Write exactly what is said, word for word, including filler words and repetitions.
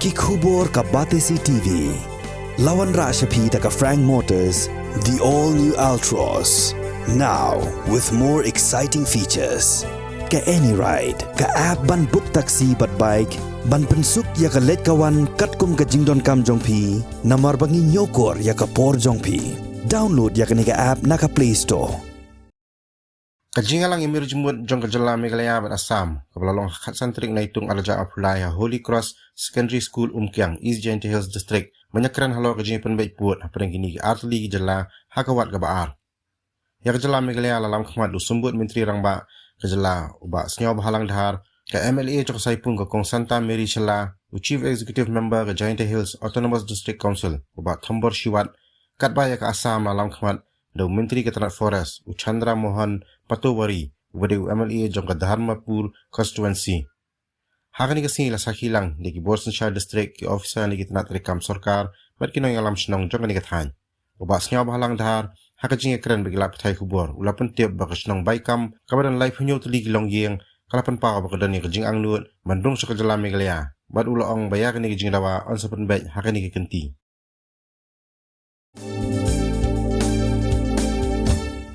Ki khubor ka Batesi T V. La wanrah sha phi da ka Frank Motors, the all new Altroz. Now with more exciting features. Ka AnyRide, ka app ban book taxi bad bike, ban pynsuk ïa ka leit ka wan katkum ka jingdonkam jong phi, namar ba ngi ñiewkor ïa ka por jong phi. Download ïa kane ka app na ka Play Store. Ka jingïalang ïamir jingmut jong ka jylla Meghalaya bad Assam, kaba la long ha ka khatsan tarik Naitung ar hajar arphew lai ha Holy Cross Secondary School Umkiang, East Jaintia Hills District, ban ïakren halor ka jingpynbeit pud hapdeng kine ki artylli ki jylla ha ka wat kaba ar. Ïa ka jylla Meghalaya la lam khmat da u Symbud Myntri Rangbah ka jylla, u Bah Sniawbhalang Dhar, ka M L A jong ka Saipung, ka Kong Santa Mary Shylla, u Chief Executive Member ka Jaintia Hills Autonomous District Council, u Bah Thombor Shiwat, katba ïa ka Assam la lam khmat da u Myntri ka tnat Forest, u Chandra Mohan Patovari, uba dei u M L A jong ka Dharmapur Constituency. Ha kane ka sngi la sakhi lang da ki bor synshar district, ki officer na ki tnat treikam sorkar bad ki nongïalam shnong jong kane ka thaiñ. U Bah Sniawbhalang Dhar, ha ka jingïakren bad ki lad pathai khubor, u la pyntip ba ka shnong Baikam, kaba don laiphew hynñiew tylli ki longïing, ka la pynpaw ba ka don ïa ka jingangnud ban rung sha ka jylla Meghalaya, bad u la ong ba ïa kane ka jingdawa yn sa pynbeit ha kane ka kynti.